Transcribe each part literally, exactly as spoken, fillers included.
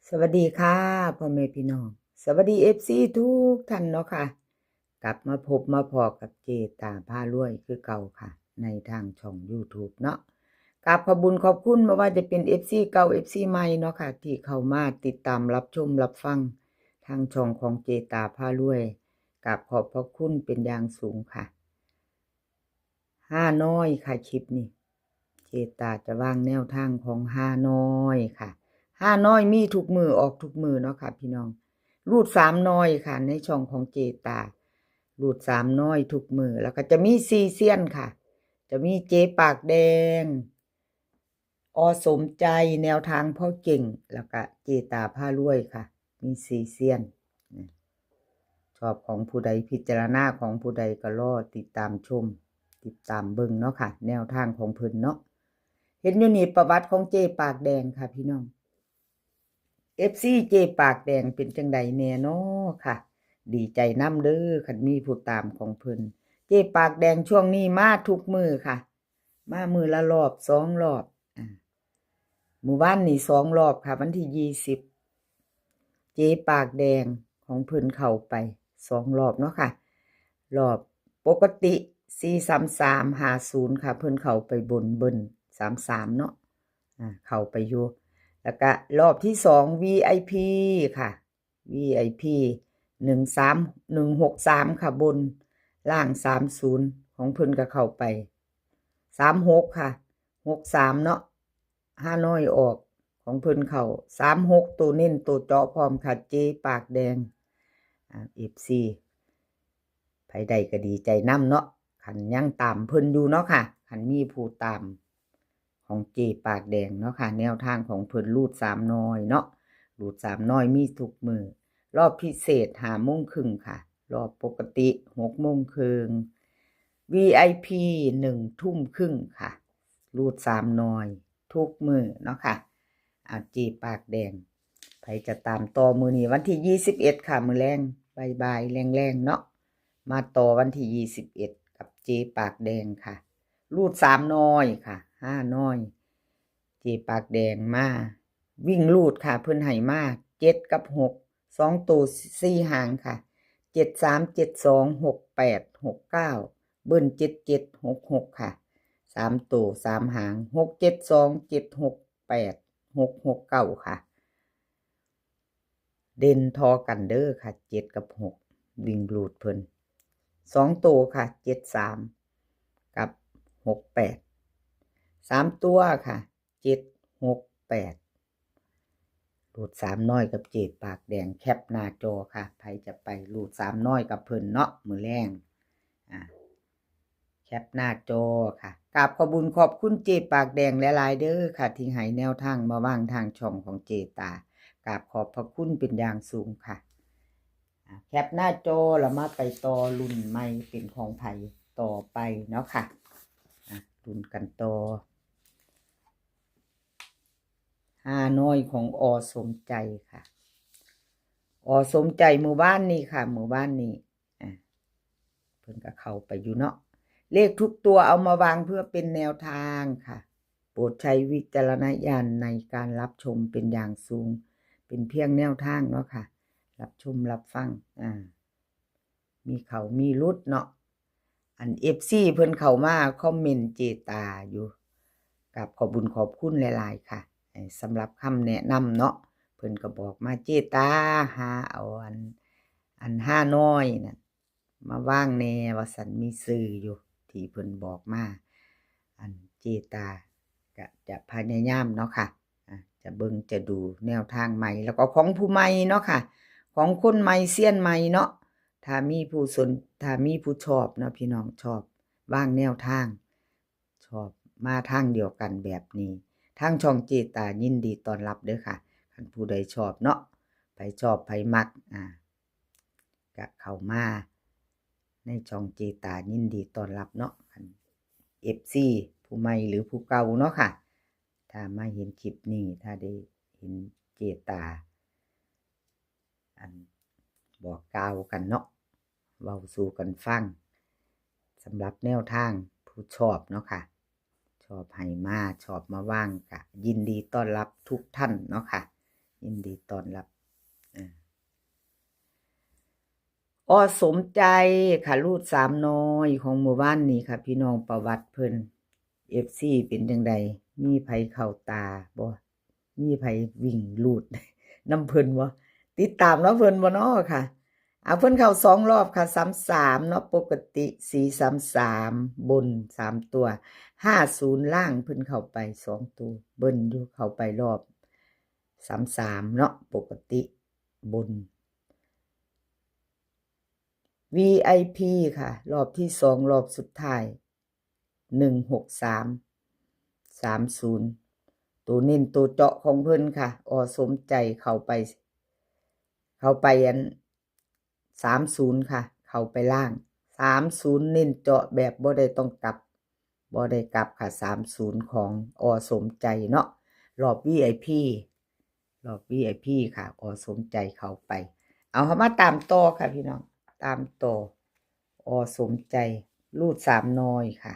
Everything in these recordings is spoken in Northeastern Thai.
สวัสดีค่ะ พ่อแม่พี่น้อง สวัสดี เอฟซี ทุกท่านเนาะค่ะ กลับมาพบมาพ้อกับเจตาพารวยคือเก่าค่ะ ในทางช่อง YouTube เนาะ กราบขอบบุญขอบคุณ บ่ว่าจะเป็น เอฟซี เก่า เอฟซี ใหม่เนาะค่ะ ที่เข้ามาติดตามรับชมรับฟังทางช่องของเจตาพารวย กราบขอบพระคุณเป็นอย่างสูงค่ะ ฮานอยค่ะ คลิปนี้ เจตาจะวางแนวทางของฮานอยค่ะ ฮานอยมีทุกมือออกทุกมือเนาะค่ะ พี่น้อง รูดสามนอยค่ะ ในช่องของเจตา รูดสามนอยทุกมือ แล้วก็จะมีสี่เซียนค่ะ จะมีเจปากแดง อ.สมใจ แนวทางพ่อเก่ง แล้วก็เจตาพารวยค่ะ มีสี่เซียน ชอบของผู้ใดพิจารณาของผู้ใดก็รอติดตามชม ติดตามเบิ่งเนาะค่ะ แนวทางของเพิ่นเนาะ เห็นอยู่นี่ประวัติของเจปากแดงค่ะพี่น้อง เอฟซี เจปากแดงเป็นจังใดแน่น้อค่ะ ดีใจนำเด้อคันมีผู้ตามของเพิ่น เจปากแดงช่วงนี้มาทุกมือค่ะ มามือละรอบสองรอบ อ่า มื้อวานนี่สองรอบค่ะ วันที่ยี่สิบ เจปากแดงของเพิ่นเข้าไปสองรอบเนาะค่ะ รอบปกติ สี่สามสามห้าศูนย์ ค่ะ เพิ่นเข้าไปบนเบิ้ลสามสามเนาะ อ่า เข้าไปอยู่ แล้วก็รอบที่สอง วีไอพี ค่ะ วีไอพี หนึ่งสาม หนึ่งหกสาม ค่ะ บน ล่าง สามศูนย์ ของเพิ่นก็เข้าไป สามหก ค่ะ หกสาม เนาะ ฮานอยออก ของเพิ่นเข้า สามหก ตัวเน้นตัวเจาะพร้อมค่ะ เจปากแดง อ่า เอฟซี ไผได้ก็ดีใจนำเนาะ คันยังตามเพิ่นอยู่เนาะค่ะ คันมีผู้ตามของเจปากแดงเนาะค่ะ แนวทางของเพิ่นรูดสามนอยเนาะ รูดสามนอยมีทุกมื้อ รอบพิเศษห้าโมงครึ่งค่ะ รอบปกติหกโมงครึ่ง วีไอพี หนึ่งทุ่มครึ่งค่ะ รูดสามนอยทุกมื้อเนาะค่ะ อ่า เจปากแดง ไผจะตามต่อมื้อนี้วันที่ยี่สิบเอ็ดค่ะ มื้อแลง บ่ายๆ แลงๆ เนาะ มาต่อวันที่ยี่สิบเอ็ดกับเจปากแดงค่ะ รูดสามนอยค่ะ ฮานอย เจปากแดงมา วิ่งรูดค่ะ เพิ่นให้มา เจ็ดกับหก สองตัวสี่หางค่ะ เจ็ดสาม เจ็ดสอง หกแปด หกเก้า เบิ้ล เจ็ดเจ็ด หกหก ค่ะ สามตัวสามหาง หกเจ็ดสอง เจ็ดหกแปด หกหกเก้า ค่ะ เด่นทอกันเด้อค่ะ เจ็ดกับหก วิ่งรูดเพิ่น สองตัวค่ะ เจ็ดสาม กับ หกแปด สามตัวค่ะ เจ็ดหกแปด รูดสามนอยกับเจปากแดง แคปหน้าจอค่ะ ไผจะไปรูดสามนอยกับเพิ่นเนาะ มื้อแลง อ่า แคปหน้าจอค่ะ กราบขอบบุญขอบคุณเจปากแดงหลายๆ เด้อค่ะ ที่ให้แนวทางมาวางทางช่องของเจตา กราบขอบพระคุณเป็นอย่างสูงค่ะ อ่า แคปหน้าจอแล้วมาไปต่อรุ่นใหม่เป็นของไผต่อไปเนาะค่ะ อ่ะ รุ่นกันต่อ ฮานอยของ อ.สมใจค่ะ อ.สมใจมื้อวานนี้ค่ะ มื้อวานนี้ อ่ะ เพิ่นก็เข้าไปอยู่เนาะ เลขทุกตัวเอามาวางเพื่อเป็นแนวทางค่ะ โปรดใช้วิจารณญาณในการรับชมเป็นอย่างสูง เป็นเพียงแนวทางเนาะค่ะ รับชมรับฟัง อ่า มีเข้ามีหลุดเนาะ อัน เอฟซี เพิ่นเข้ามาคอมเมนต์เจตาอยู่ กราบขอบบุญขอบคุณหลายๆ ค่ะ เอ่อ สำหรับคำแนะนำเนาะ เพิ่นก็บอกมา เจตาหาเอาอัน อันฮานอยนั่น มาวางแหน่ว่าซั่น มีชื่ออยู่ที่เพิ่นบอกมา อันเจตาก็จะพยายามเนาะค่ะ อ่ะ จะเบิ่งจะดูแนวทางใหม่ แล้วก็ของผู้ใหม่เนาะค่ะ ของคนใหม่เซียนใหม่เนาะ ถ้ามีผู้สน ถ้ามีผู้ชอบเนาะพี่น้อง ชอบวางแนวทาง ชอบมาทางเดียวกันแบบนี้ ทางช่องเจตายินดีต้อนรับเด้อค่ะ คันผู้ใดชอบเนาะ ไผชอบไผมัก อ่า ก็เข้ามาในช่องเจตายินดีต้อนรับเนาะ คัน เอฟซี ผู้ใหม่หรือผู้เก่าเนาะค่ะ ถ้ามาเห็นคลิปนี้ ถ้าได้เห็นเจตา อันบอกกล่าวกันเนาะ เว้าสู่กันฟัง สำหรับแนวทางผู้ชอบเนาะค่ะ ชอบให้มา ชอบมาวาง ก็ยินดีต้อนรับทุกท่านเนาะค่ะ ยิ ยินดีต้อนรับ อ่า อ.สมใจค่ะ รูดสามน้อยของเมื่อวานนี้ค่ะ พี่น้อง ประวัติเพิ่น เอฟซี เป็นจังใด มีไผเข้าตาบ่ มีไผวิ่งรูดนำเพิ่นบ่ ติดตามเนาะเพิ่นบ่เนาะค่ะ เอาเพิ่นเข้าสองรอบค่ะ สามสามเนาะ ปกติ สี่สามสาม บนสามตัว ห้าศูนย์ ล่างเพิ่นเข้าไปสองตัว เบิ้ลอยู่ เข้าไปรอบ สามสามเนาะ ปกติบน วีไอพี ค่ะ รอบที่สอง รอบสุดท้าย หนึ่งหกสาม สามศูนย์ ตัวเน้นตัวเจาะของเพิ่นค่ะ อ.สมใจเข้าไป เข้าไปอัน สามศูนย์ ค่ะ เข้าไปล่าง สามศูนย์ เน้นเจาะแบบบ่ได้ต้องกลับ บ่ได้กลับค่ะ สามศูนย์ ของ อ.สมใจเนาะ รอบ วีไอพี รอบ วีไอพี ค่ะ อ.สมใจเข้าไป เอาเฮามาตามต่อค่ะพี่น้อง ตามต่อ อ.สมใจ รูดสามน้อยค่ะ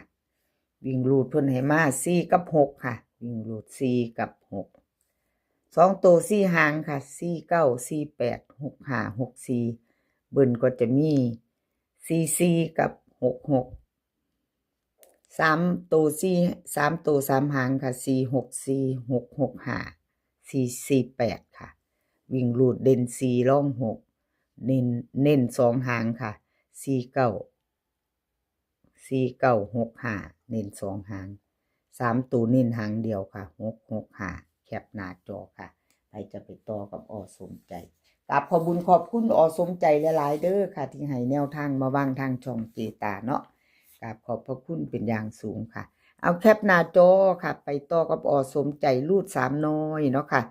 วิ่งรูดเพิ่นให้มา สี่กับหกค่ะ วิ่งรูด สี่กับหก สองตัวสี่หางค่ะ สี่เก้า สี่แปด หกห้า หกสี่ เบิ้ลก็จะมี สี่สี่ กับ หกหก สามตัวสี่ สามตัวสามหางค่ะ สี่หกสี่ หกหกห้า สี่สี่แปด ค่ะ วิ่งรูดเด่นสี่รองหก เน้น เน้นสองหางค่ะ สี่เก้า สี่เก้า หกห้า เน้นสองหาง สามตัวเน้นหางเดียวค่ะ หกหกห้า แคปหน้าจอค่ะ ไผจะไปต่อกับ อ.สมใจ กราบขอบบุญขอบคุณ อ.สมใจหลายๆเด้อค่ะ ที่ให้แนวทางมาวางทางช่องเจตาเนาะ กราบขอบพระคุณเป็นอย่างสูงค่ะ เอาแคปหน้าจอค่ะ ไปต่อกับ อ.สมใจ รูดสามน้อยเนาะค่ะ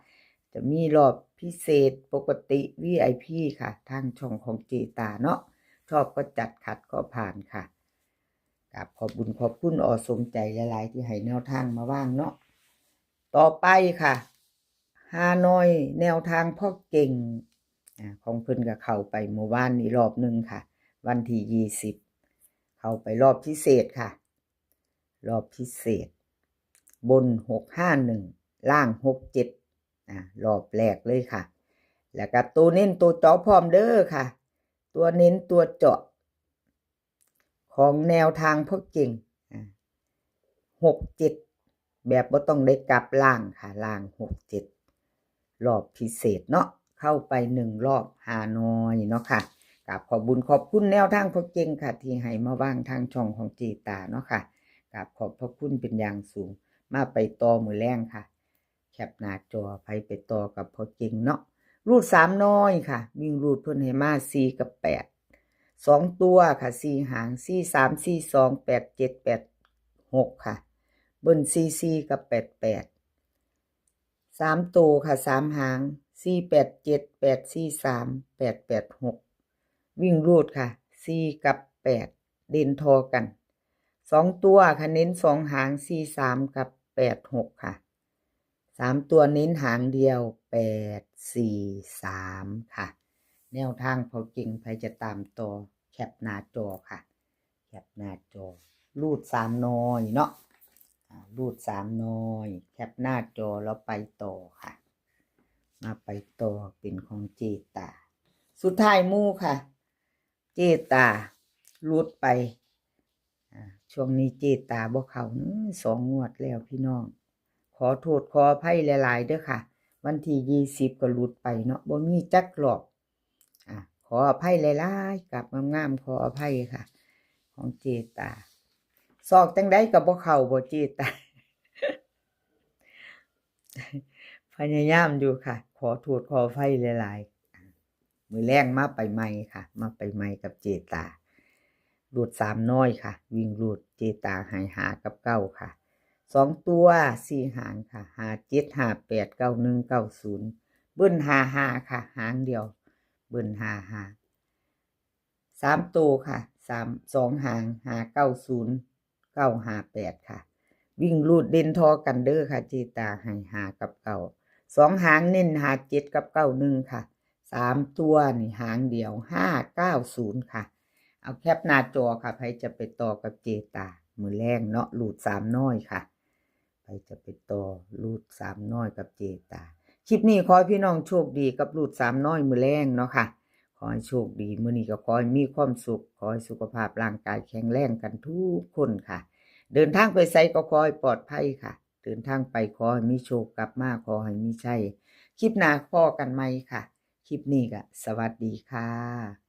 จะมีรอบพิเศษปกติ วีไอพี ค่ะ ทางช่องของเจตาเนาะ ชอบก็จัด ขัดก็ผ่านค่ะ กราบขอบบุญขอบคุณ อ.สมใจหลายๆที่ให้แนวทางมาวางเนาะ ต่อไปค่ะ ฮานอยแนวทางพ่อเก่ง อ่า ของเพิ่นก็เข้าไปเมื่อวานนี้รอบหนึ่งค่ะ วันที่ยี่สิบ เข้าไปรอบพิเศษค่ะ รอบพิเศษ บน หกห้าหนึ่ง ล่าง หกเจ็ด อ่า รอบแรกเลยค่ะ แล้วก็ตัวเน้นตัวเจาะพร้อมเด้อค่ะ ตัวเน้นตัวเจาะ ของแนวทางพ่อเก่ง อ่า หกเจ็ด แบบบ่ต้องได้กลับล่างค่ะ ล่าง หกเจ็ด รอบพิเศษเนาะ เข้าไปหนึ่งรอบ ฮานอยเนาะค่ะ กราบขอบบุญขอบคุณแนวทางพ่อเก่งค่ะ ที่ให้มาวางทางช่องของเจตาเนาะค่ะ กราบขอบพระคุณเป็นอย่างสูง มาไปต่อมื้อแลงค่ะ แคปหน้าจอ ไผไปต่อกับพ่อเก่งเนาะ รูดสามน้อยค่ะ วิ่งรูดเพิ่นให้มา สี่กับแปด สองตัวค่ะ สี่หาง สี่สาม สี่สอง แปดเจ็ด แปดหก ค่ะ เบิ้ล สี่สี่ กับ แปดแปด สามตัวค่ะ สามหาง สี่แปดเจ็ด แปดสี่สาม แปดแปดหก วิ่งรูดค่ะ สี่ กับ แปด เด่นทอกัน สองตัวค่ะ เน้นสองหาง สี่สาม กับ แปดหก ค่ะ สามตัวเน้นหางเดียว แปดสี่สาม ค่ะ แนวทางพ่อเก่ง ไผจะตามต่อ แคปหน้าจอค่ะ แคปหน้าจอ รูดสามน้อยเนาะ อ่า รูดสามน้อย แคปหน้าจอแล้วไปต่อค่ะ มาไปต่อเป็นของเจตา สุดท้ายหมู่ค่ะ เจตาหลุดไป อ่า ช่วงนี้เจตาบ่เข้า อื้อ สองงวดแล้วพี่น้อง ขอโทษขออภัยหลายๆเด้อค่ะ วันที่ยี่สิบก็หลุดไปเนาะ บ่มีจักรอบ อ่ะ ขออภัยหลายๆ กราบงามๆ ขออภัยค่ะ ของเจตา ซอกจังใดก็บ่เข้าบ่เจตา พยายามอยู่ค่ะ ขอโทษขออภัยหลายๆ มื้อแลงมาไปใหม่ค่ะ มาไปใหม่กับเจตา รูดสามน้อยค่ะ วิ่งรูดเจตาให้ห้ากับเก้าค่ะ สองตัวสี่หางค่ะ ห้าเจ็ด ห้าแปด เก้าหนึ่ง เก้าศูนย์ เบิ้ลห้าห้าค่ะ หางเดียว เบิ้ลห้าห้า สามตัวค่ะ สาม สองหาง ห้าเก้าศูนย์ เก้าห้าแปด ค่ะ วิ่งรูดเด่นทอกันเด้อค่ะ เจตาให้ห้ากับเก้า สองหางเน้นห้าเจ็ดกับเก้าหนึ่งค่ะ สามตัวนี่หางเดียว ห้าเก้าศูนย์ ค่ะ เอาแคปหน้าจอค่ะ ไผจะไปต่อกับเจตา มื้อแลงเนาะ รูดสามน้อยค่ะ ไผจะไปต่อ รูดสามน้อยกับเจตา แค คลิปนี้ขอให้พี่น้องโชคดีกับรูทสามน้อยมื้อแลงเนาะค่ะ ขอให้โชคดี มื้อนี้ก็ขอให้มีความสุข ขอให้สุขภาพร่างกายแข็งแรงกันทุกคนค่ะ เดินทางไปไสก็ขอให้ปลอดภัยค่ะ เดินทางไปขอให้มีโชค กลับมาขอให้มีชัย คลิปหน้าพ้อกันใหม่ค่ะ คลิปนี้ก็สวัสดีค่ะ